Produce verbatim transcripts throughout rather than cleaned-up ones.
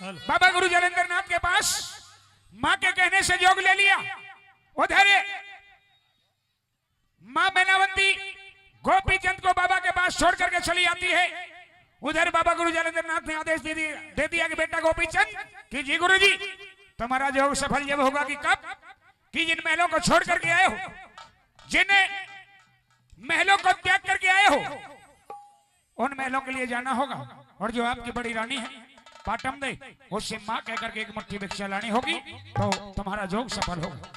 बाबा गुरु जलेंद्रनाथ के पास माँ के कहने से जोग ले लिया। उधर माँ मैनावती गोपीचंद को बाबा के पास छोड़ करके चली आती है। उधर बाबा गुरु जलेंद्रनाथ ने आदेश दे दिया, दे दिया कि बेटा गोपीचंद, कि जी गुरु जी, तुम्हारा जोग सफल जब होगा कि कब, कि जिन महलों को छोड़ करके आए हो, जिन महलों को त्याग करके आए हो, उन महलों के लिए जाना होगा। और जो आपकी बड़ी रानी है पाटम दे, उससे माँ कह करके एक मुट्ठी भिक्षा लानी होगी, तो तुम्हारा जोग सफल होगा।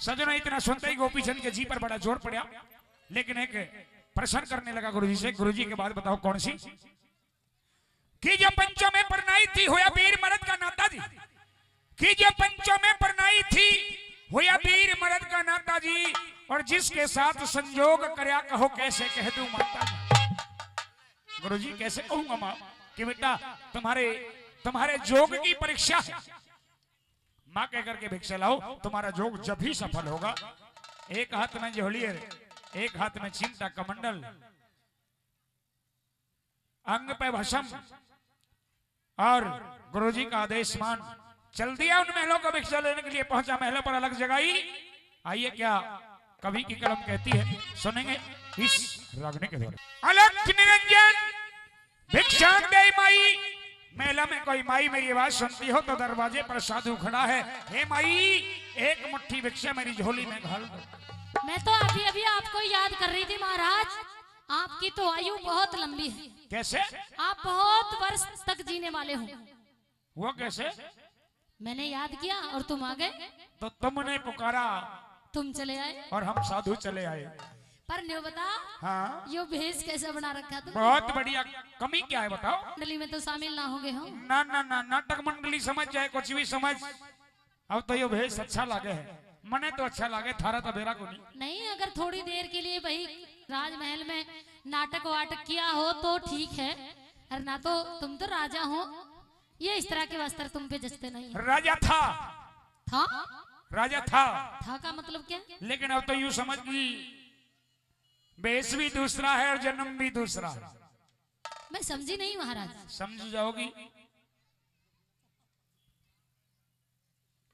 सजनों, इतना सुनते ही गोपीचंद के जी पर बड़ा जोर पड़ा, लेकिन एक प्रश्न करने लगा गुरुजी से। गुरुजी, के बात बताओ कौन सी? कि जो पंचों में परनाई थी, होया वीर मर्द का नाता जी। कि जो पंचों में परनाई थी, होया वीर मर्द का नाता जी। और जिसके साथ संजोग करया, कहो कैसे कह दूं माता जी। गुरुजी, कैसे कहूंगा माँ कि बेटा तुम्हारे, तुम्हारे जोग की परीक्षा है। माँ कह करके भिक्षा लाओ, तुम्हारा जोग जब ही सफल होगा। एक हाथ में झोली है, एक हाथ में चिमटा कमंडल, अंग पे भस्म और गुरुजी का आदेश मान चल दिया। उन महलों को भिक्षा लेने के लिए पहुंचा, महलों पर अलख जगाई। आइए, क्या कवि की कलम कहती है, सुनेंगे इस रागनी के द्वारा। अलख निरंजन भिक्षां दे माई, महला में कोई माई मेरी आवाज सुनती हो तो दरवाजे पर साधु खड़ा है। हे माई, एक मुट्ठी भिक्षा मेरी झोली में घाल दो। मैं तो अभी अभी आपको याद कर रही थी महाराज, आपकी तो आयु बहुत लंबी है। कैसे? आप बहुत वर्ष तक जीने वाले हो। वो कैसे? मैंने याद किया और तुम आ गए। तो तुमने पुकारा, तुम चले आए। और हम साधु चले आए। पर न्यू बता, हाँ। यो भेष कैसा बना रखा तुम? बहुत बढ़िया। कमी क्या है बताओ? मंडली में तो शामिल ना हो गए हो। ना ना ना, नाटक मंडली समझ जाए, कुछ भी समझ। अब तो यो भेष अच्छा लागे है, मने तो अच्छा लागे, थारा तो बेरा को नहीं। नहीं, अगर थोड़ी देर के लिए भाई राजमहल में नाटक वाटक किया हो तो ठीक है, और ना तो तुम तो राजा हो, ये इस तरह के वस्त्र तुम पे जचते नहीं। राजा था। था? राजा था। था का मतलब क्या? लेकिन अब तो यूं समझ गई, भेष भी दूसरा है और जन्म भी दूसरा है। मैं समझी नहीं महाराज। समझ जाओगी।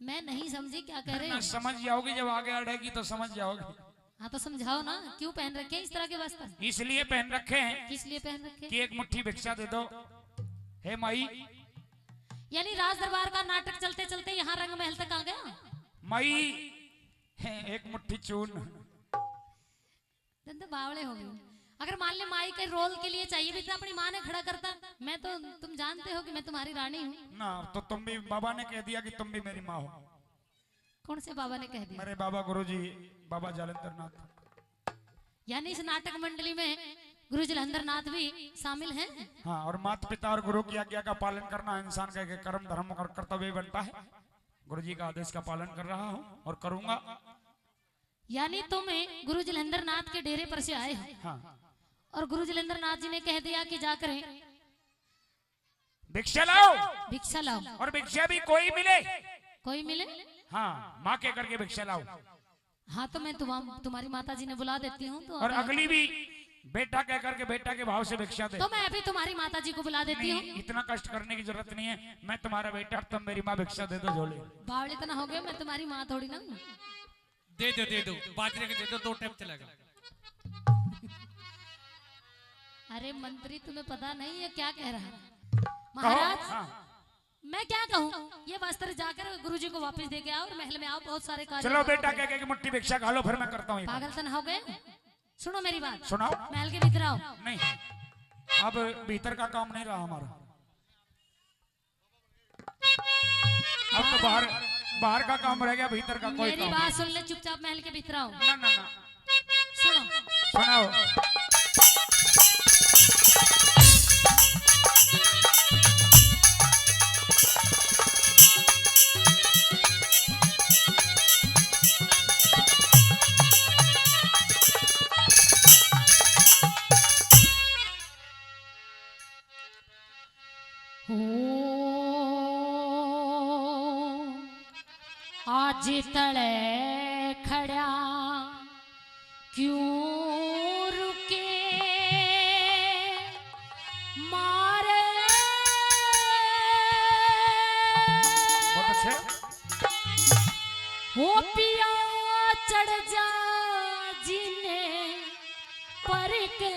मैं नहीं समझी क्या कह रहे ना, हो। समझ जाओगी, जब आगे अड़ेगी तो समझ जाओगी। हाँ, तो समझाओ ना, क्यों पहन रखे हैं इस तरह के वस्त्र? इसलिए पहन रखे हैं। किस लिए पहन रखे? कि एक मुट्ठी भिक्षा दे दो। हे माई। यानी राज दरबार का नाटक चलते चलते यहाँ रंग महल तक आ गया। माई, एक मुट्ठी चून। तुम तो बावले हो गए। अगर मान ले माई के रोल के लिए चाहिए भी तो अपनी माँ ने खड़ा करता। मैं तो, तुम जानते हो कि मैं तुम्हारी रानी हूँ। ना, तो तुम भी, बाबा ने कह दिया कि तुम भी मेरी माँ हो। कौन से बाबा ने कह दिया? मेरे बाबा गुरुजी, बाबा जालंधर नाथ। यानी इस नाटक मंडली में गुरु जलंधर नाथ भी शामिल हैं। हाँ, और माता पिता और गुरु की आज्ञा का पालन करना इंसान का एक कर्म धर्म और कर्तव्य बनता है। गुरुजी का आदेश का पालन कर रहा हूँ और करूँगा। यानी तुम गुरु जलंधर नाथ के डेरे पर से आए हो। हाँ। और गुरु जलंधर नाथ जी ने कह दिया कि जाकर भिक्षा लाओ। भिक्षा लाओ। और भिक्षा भी कोई मिले। कोई मिले? हाँ, माँ कह करके भिक्षा लाओ। हाँ, तो मैं तुम, तुम्हारी माता जी ने बुला देती हूँ, तो और आप अगली भी बेटा कह करके बेटा के भाव से भिक्षा दे। तो मैं अभी तुम्हारी माता जी को बुला देती हूँ। नहीं, इतना कष्ट करने की जरूरत नहीं है। मैं तुम्हारा बेटा, तुम मेरी माँ, भिक्षा दे दो झोली। बावले इतना हो गए, मैं तुम्हारी माँ थोड़ी ना हूँ। दे दो, दे दो, बाजरे के दे दो, दो टाइम चलेगा। अरे मंत्री, तुम्हें पता नहीं है क्या कह रहा है कहो। महाराज। हाँ। मैं क्या कहूँ, ये वस्त्र जाकर गुरुजी को वापस दे के आओ और महल में आओ, बहुत सारे कार्य चलो करने बेटा, पड़े। कह के मुट्ठी भिक्षा खा लो, फिर मैं करता हूँ ये काम। पागल तो ना हो गए? सुनो मेरी बात। सुनाओ। महल के भीतर आओ। नहीं, अब भीतर का काम नहीं रहा हमारा। अब तो बाहर, बाहर का काम रह गया, भीतर का कोई मेरी काम बात नहीं। सुन ले, चुपचाप महल के भीतर आओ। ना, ना, ना। सुनो। सुनाओ। हो, आज तले खड़ा क्यों रुके मारे। हो पिया चढ़ जा जीने पर के।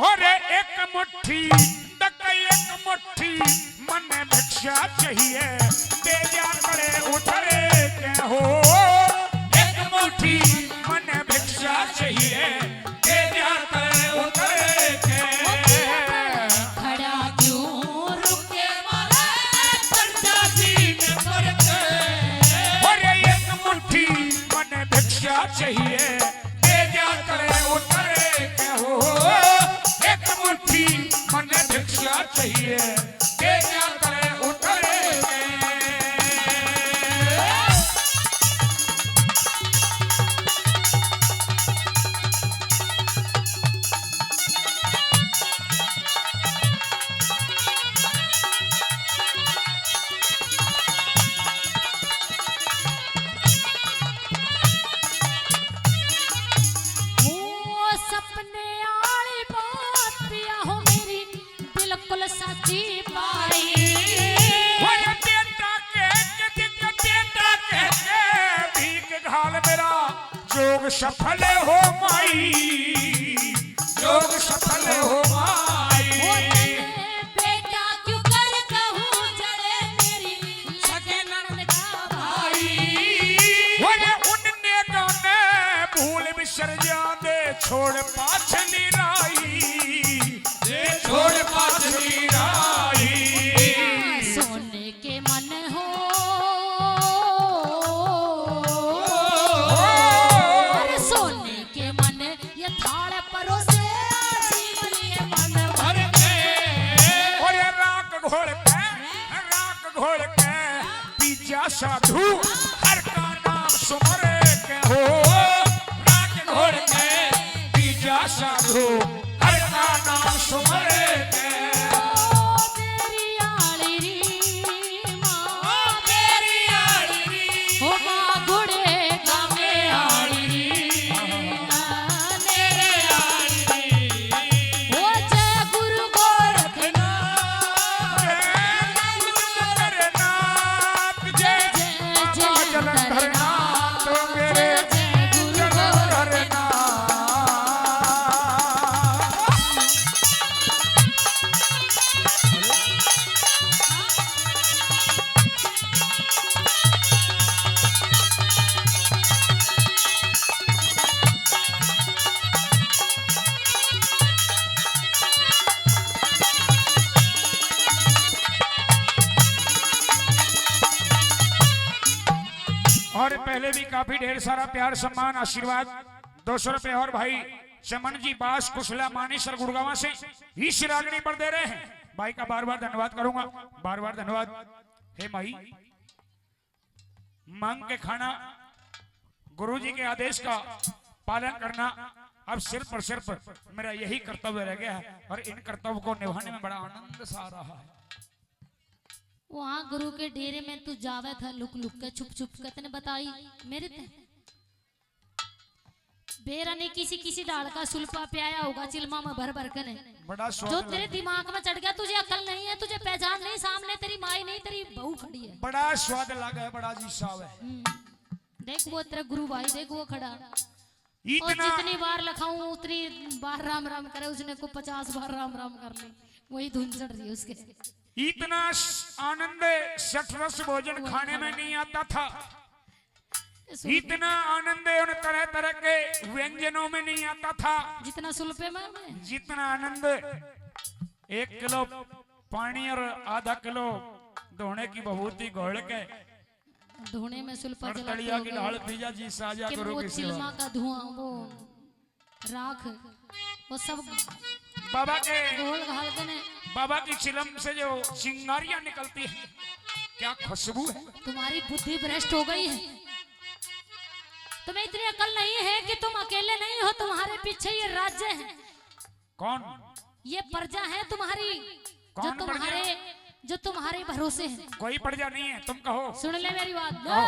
अरे एक मुट्ठी तक एक मुट्ठी मन्ने भिक्षा चाहिए, दे जा तले उतर के हो। एक मुट्ठी मन्ने भिक्षा चाहिए, दे जा तले उतर के। खड़ा क्यों रुके मारे परदा जीने पर के। अरे एक मुट्ठी मन्ने भिक्षा चाहिए, दे जा तले उतर के हो। एक मुट्ठी मन्ने भिक्षा चाहिए, दे जा तले उतर के। ओ सपने आली बात पिया हो मेरी बिल्कुल सच्ची पाई। ओए बेटा के, के, के, के, बेटा के, के, भीख घाल मेरा जोग सफल हो माई, जोग सफल हो माई। ओ तने बेटा क्यों कर कहूँ जड़े मेरी सगे ननद का भाई। ओए उनने गाने भूल बिसर जाते, छोड़ पाछली राई, जे छोड़ पाछली राई। सोने के मन हो, अरे सोने के मन ये थाल परोसे, जीवन ये मन भर के। अरे राख घोल के, राख घोल के पी जा साधु, हर का नाम सुमर के हो। राख घोल के पी जा साधु, हर का नाम सुमर के। ओ मेरी आली री माँ, ओ मेरी आली री, ओ माँ घोड़े गावे आली री, मेरे आली री। ओ जय गुरु गोरखनाथ, जय गुरु गोरखनाथ, जय जय जलंधर नाथ, मेरे जय गुरु जलंधर नाथ। और पहले भी काफी ढेर सारा प्यार, सम्मान, आशीर्वाद, दो सौ रुपए और भाई चमन जी बास कुशला मानेसर गुड़गावा से इस रागनी पर दे रहे हैं। भाई का बार बार धन्यवाद करूंगा, बार बार धन्यवाद। हे माई, मांग के खाना, गुरु जी के आदेश का पालन करना अब सिर्फ और सिर्फ मेरा यही कर्तव्य रह गया है और इन कर्तव्य को निभाने में बड़ा आनंद सा आ रहा है। वहाँ गुरु के डेरे में तू जावे था लुक लुक के, छुप छुप के, तने बताई मेरे ते। बेरा ने किसी किसी ढाल का सुल्फा पियाया होगा चिलमा में भर भर के ने। बड़ा स्वाद जो तेरे लगा। दिमाग में चढ़ गया, तुझे अकल नहीं है, तुझे पहचान नहीं, सामने तेरी माई नहीं, तेरी बहू खड़ी है। बड़ा स्वाद लगा है, बड़ा जी साहब है। हम्म। देख वो तेरा गुरु भाई, देख वो खड़ा। और इतना जितनी बार लखाऊं उतनी बार राम राम करे, उसने को पचास बार राम राम कर ली, वही धुन चढ़ रही है उसके। इतना स-, आनंद सठरस भोजन वो खाने में खड़ा। नहीं आता था। सुन। इतना आनंद उन तरह तरह के व्यंजनों में नहीं आता था। जितना सुल्फे में, में। जितना आनंद एक किलो पानी और आधा किलो धोने की भभूति घोल के धोने में सुल्फा और जलाते तलिया हो की गए। ढाल पी जा जी, साजा कि करो वो किसी चिलमा और। का धुआं, वो राख, वो सब बाबा के, घोल घाल के ने। बाबा की चिलम से जो चिंगारियां निकलती है, क्या खुशबू है। तुम्हारी बुद्धि भ्रष्ट हो गई है। तुम्हें इतनी अकल नहीं है कि तुम अकेले नहीं हो, तुम्हारे पीछे ये राज्य है। कौन? ये प्रजा है तुम्हारी, जो कौन प्रजा? तुम्हारे, जो तुम्हारे भरोसे है। कोई प्रजा नहीं है, तुम कहो। सुन ले मेरी बात। कहो।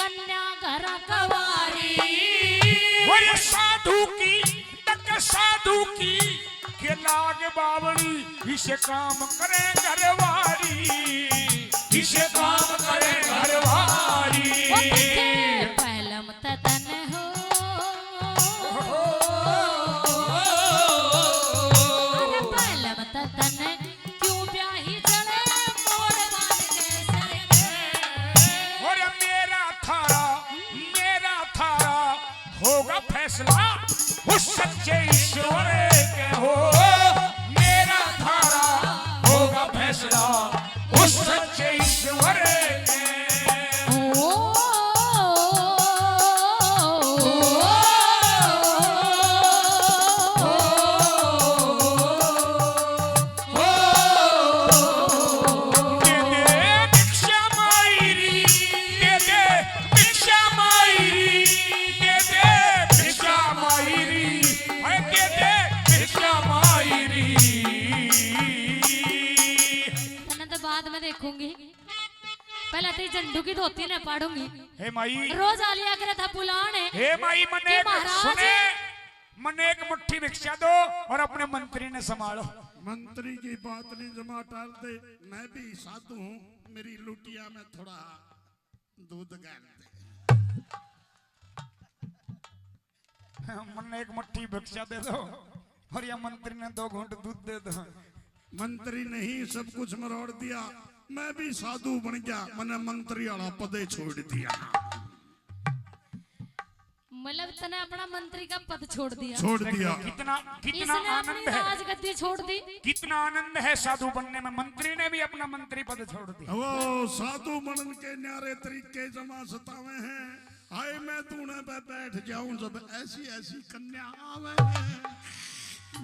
कन्या घर कवारी। और साधु की, तक साधु की, के लाग बावली, इसे काम करे घरवारी, इसे काम करे घरवारी। ओ तके पहलम तदन हो। अरे पहलम तदन क्यों ब्याही जले मोर बाल के सर के। और मेरा थारा, मेरा थारा होगा फैसला उस सच्चे ईश्वर के हो। मेरा थारा होगा फैसला उस सच्चे ईश्वर के। ओ, दे दे भिक्षा माई री, दे दे भिक्षा माई री, दे दे भिक्षा माई री, हाय दे दे भिक्षा माई री। तन्ने तो बाद में देखूंगी, पहले तो झंडू की धोती ने पाड़ूंगी। हे माई। रोज आ लिया करे था बुलाने। हे माई, मने कि एक महाराज सुने, मने एक मुट्ठी भिक्षा दो और अपने मंत्री ने संभालो। मंत्री की बात नहीं जमा टाल दे, मैं भी साधु हूँ, मेरी लुटिया में थोड़ा दूध गाल दे। मन्ने एक मुट्ठी भिक्षा दे दो और या मंत्री ने दो घूंट दूध दे दो। मंत्री नहीं, सब कुछ मरोड़ दिया, मैं भी साधु बन गया, मन्ने मंत्री वाला पदे छोड़ दिया। मतलब तने अपना मंत्री का पद छोड़ दिया। छोड़ दिया। कितना, कितना इसने अपनी आनंद है। राजगद्दी छोड़ दी। कितना आनंद है साधु बनने में। मंत्री ने भी अपना मंत्री पद छोड़ दिया। वो साधु बनन के न्यारे तरीके जमा सतावे हैं। हाय, मैं दूने पे बैठ जाऊं जब ऐसी ऐसी कन्या आवे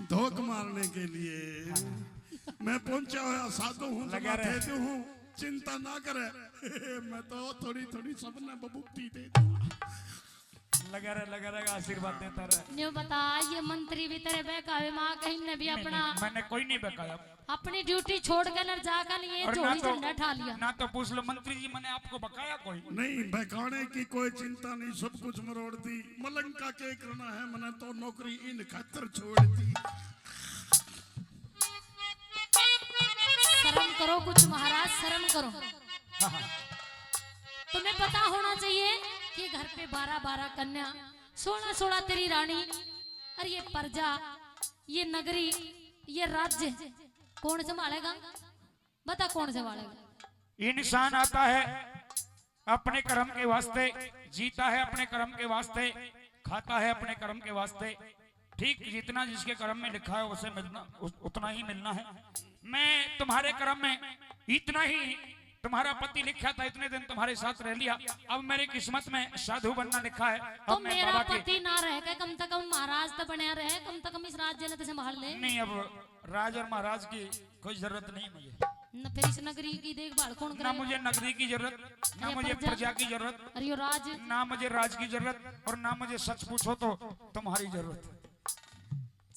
धोख मारने के लिए। मैं पहुंचा हुआ साधु हूँ, लगा जमा रहे। दे दूं हूँ, चिंता ना करे। मैं तो थोड़ी थोड़ी सबने बबूती दे दूंगा। लगा रहे, लगा रहे, आशीर्वाद देता रहे। न्यू बता, ये मंत्री भी तेरे बहकावे माँ कहीं ने भी नहीं, अपना नहीं, मैंने कोई नहीं बहकाया। अपनी ड्यूटी छोड़ के न जाकर ये और ना झोली तो, झंडा ठा लिया। ना तो पूछ लो मंत्री जी, मैंने आपको बकाया कोई? नहीं, बकाने की कोई चिंता नहीं, सब कुछ मरोड़ दी। मलंग का के करना है, मैंने तो नौकरी इन खातर छोड़ दी। शर्म करो कुछ महाराज, शर्म करो। हाँ, हाँ। तुम्हें पता होना चाहिए कि घर पे बारह बारह कन्या, सोलह सोलह तेरी रानी, और ये प्रजा, ये नगरी, ये राज्य कौन संभालेगा? बता, कौन संभालेगा? इंसान आता है अपने कर्म के वास्ते, जीता है अपने कर्म के वास्ते, खाता है अपने कर्म के वास्ते। ठीक जितना जिसके कर्म में लिखा है उसे मिलना, उस-, उतना ही मिलना है। मैं तुम्हारे कर्म में इतना ही, तुम्हारा पति लिखा था, इतने दिन तुम्हारे साथ रह लिया, अब मेरी किस्मत में साधु बनना लिखा है। तो अब मैं मेरा बाबा के पति ना रह के कम से कम महाराज तो बनया रहे, कम से कम इस राज्य ने तो संभाल ले। नहीं, अब राज और महाराज की कोई जरूरत नहीं मुझे। न फिर इस नगरी की देखभाल कौन ना करेगा? मुझे नगरी की जरूरत, ना अरे मुझे प्रजा। प्रजा की जरूरत, अरे यो राज। ना मुझे राज की जरूरत और ना मुझे, सच पूछो तो, तुम्हारी जरूरत।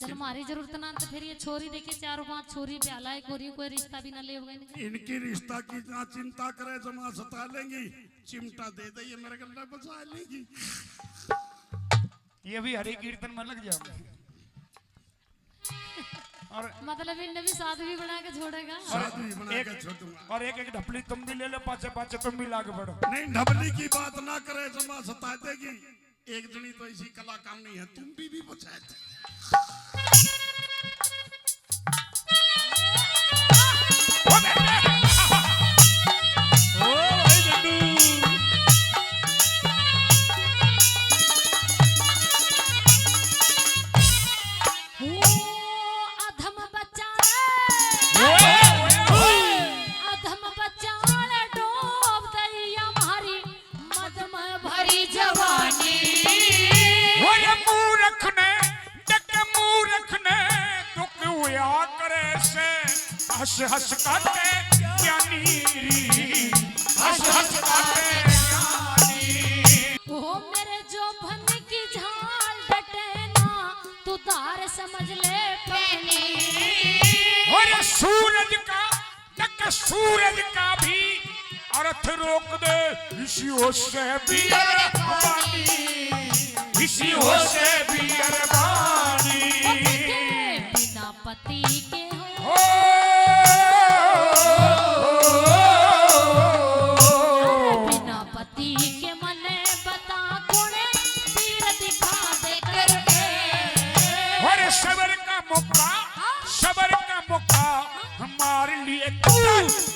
चल, हमारी जरूरत ना, तो फिर ये छोरी देखे, चारों पांच छोरी ब्याला है, कोरी कोई रिश्ता भी ना ले होगा इनका। इनकी रिश्ता की ना चिंता करे, जमा सता लेंगी, चिमटा दे दे, ये मेरे गले बचा लेंगी। ये भी हरे कीर्तन में लग जाओगे। और मतलब इनने भी साधवी बना के छोड़ेगा। और साधवी बना एक, के छोड़ूंगा। और एक एक ढपली तुम भी ले लो, पाछे पाछे तुम भी लाग पड़ो। नहीं, ढपली की बात ना करे, जमा सता देगी। एक जनी तो ऐसी कला काम नहीं है, तुम भी, भी बचा दे। ओ भाई झंडू। ओ अधम बच्चा रे। ओए, ओए, ओए। अधम बच्चा रे, डोब दई या म्हारी मद में भरी जवानी। ओए मूरख ने, जग मूरख ने दुख हुआ करे से, हंस हंस काटे ज्ञानी री, हंस हंस काटे ज्ञानी। ओ मेरे जोबन की झाल डटे ना, तू धार समझ ले पैनी। और सूरज का, तक सूरज का भी अर्थ रोक दे, इसी होश से बियर पानी, इसी होश से बियर पानी। बिना पति के हो। हो। बिना पति के मने बता कुण पीर दिखा दे करके। अरे सबर का मौका, सबर का मौका मार लिए तू,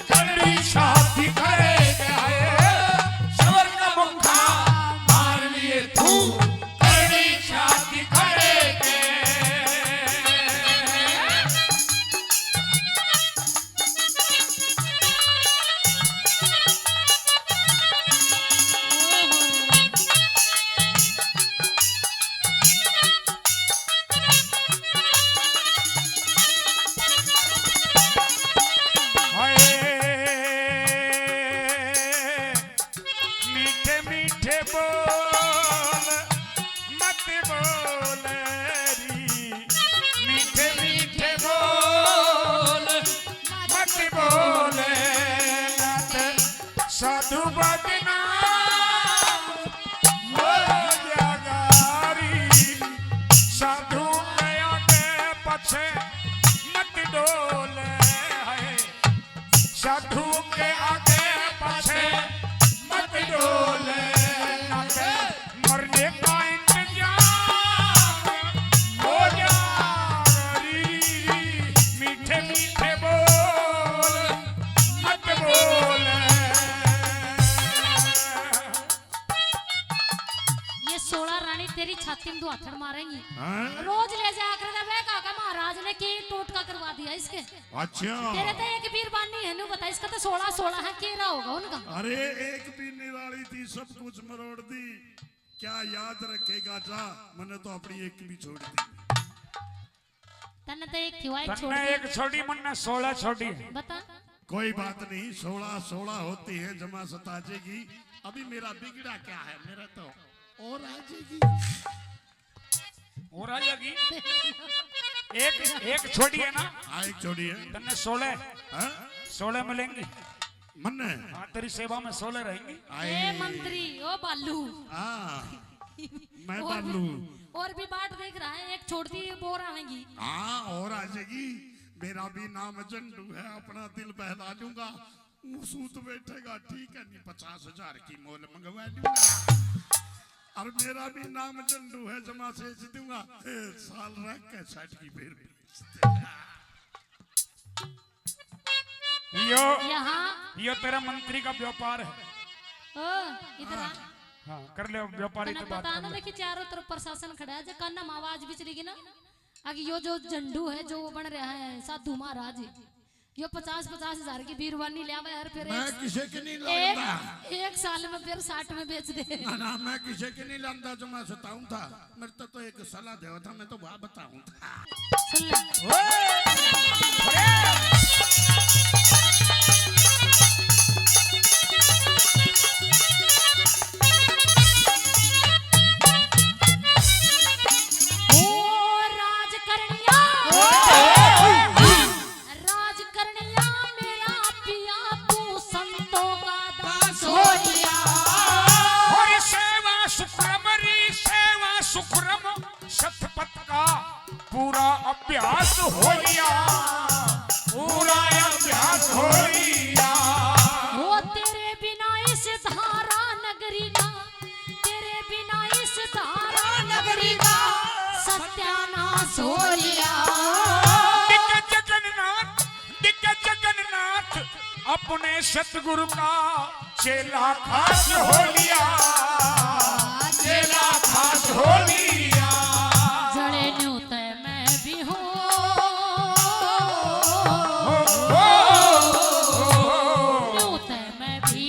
करड़ी शादी करे के है। सबर का मौका मार लिए तू, करड़ी शादी करे के। हाय, मीठे मीठे बोल मत बोल री, मीठे मीठे बोल मत बोल, ना तो साधु बदनाम हो जाएगा री। साधु के आगे पछे मत डोल, है साधु के आगे पछे मत डोल, ना तो मरने का इंतजाम हो जा री। मीठे मीठे बोल मत बोल। ये सोलह रानी तेरी छाती में दो हाथड़ मारेंगी। हाँ? रोज ले जाया कर, वे कहा के महाराज ने के टोटका करवा दिया इसके। अच्छा। तेरे तो एक बीरबानी है, नु बता, इसका तो सोलह, सोलह है, के रहा होगा उनका? अरे, एक भी निराली थी, सब कुछ मरोड़ दी। क्या याद रखेगा जा, मैंने तो अपनी एक भी छोड़ दी। तन्ने तो एक थी, वाई तन्ने छोड़ दी। एक छोड़ी, मन्ने सोलह छोड़ी। बता। कोई बात नहीं, सोलह, सोलह होती है, जमा सत आ जाएगी। अभी मेरा बिगड़ा क्या है, मेरा तो और आ जाएगी। और आ जाएगी। एक, एक छोड़ी है ना? हाँ, एक छोड़ी है। तन्ने सोलह, हाँ? सोलह मिलेंगी। मन्ने? हाँ, तेरी सेवा में सोलह रहेंगी। आए। ए मंत्री, ओ बालू। हाँ, मैं और भी, बालू। और भी बाट देख रहा है, एक छोड़ दी, एक और आवेगी। हाँ, और आ जाएगी। मेरा भी नाम झंडू है, अपना दिल बहला लूंगा। वो सूत बैठेगा, ठीक है, नहीं पचास हजार की मोल मंगवा लूंगा। और मेरा भी नाम झंडू है, जमा सेच दूंगा। ए, साल रख के छठ की फिर बेच दे। यो, यहाँ। यो तेरा मंत्री का व्यापार है। ओ, इधर आ। हाँ, कर ले व्यापारी। तन्ने तो बात पता कर ना, ले। देखी चारों तरफ प्रशासन खड़ा है, जो काना में आवाज बिचरेगी ना, अगर यो जो झंडू है, जो वो बन रहा है साधु महाराज, यो पचास पचास हजार की बीरबानी ले आवे हर फिर मैं एक, किसे की नहीं एक, लांदा। एक साल में फिर साठ में बेच दे। ना, ना, मैं किसे की नहीं लांदा, जो मैं सताऊं था। मेरे तो, तो एक सलाह देवा था, मैं तो वह बताऊं था। सुन ले। ओए! अरे! ओ राज करनिया। राज करनिया मेरा पिया, तू संतों का दास हो लिया। और सेवा सुक्रम री, सेवा सुक्रम सतपथ का पूरा अभ्यास हो लिया, पूरा अभ्यास हो लिया। वो तेरे बिना इस धारा नगरी का, तेरे बिना इस धारा नगरी का सत्यानाश हो लिया। दिग्गज जगन्नाथ, दिग्गज जगन्नाथ, अपने सतगुरु का चेला खास हो लिया, चेला खास हो लिया। जड़े न्यू तै मैं भी हूँ, न्यू तै मैं भी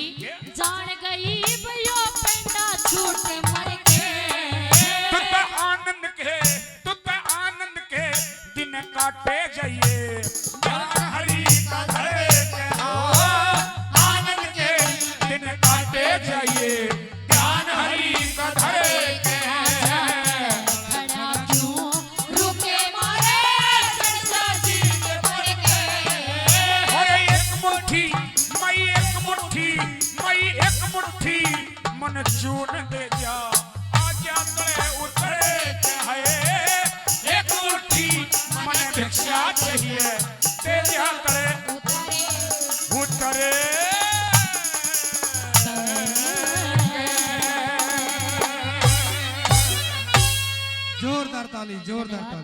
जान गई यो पेंडा छूट मर के। तुत आनंद के, तुत आनंद के दिन काटे जाइए, ध्यान हरि का धरे के हो। आनंद के दिन काटे जाइए, ध्यान हरि चून दे जा, आजा तले उतरे चाहे। एक मुट्ठी मने भिक्षा चाहिए, दे जा तले उतरे। जोरदार ताली, जोरदार ताली।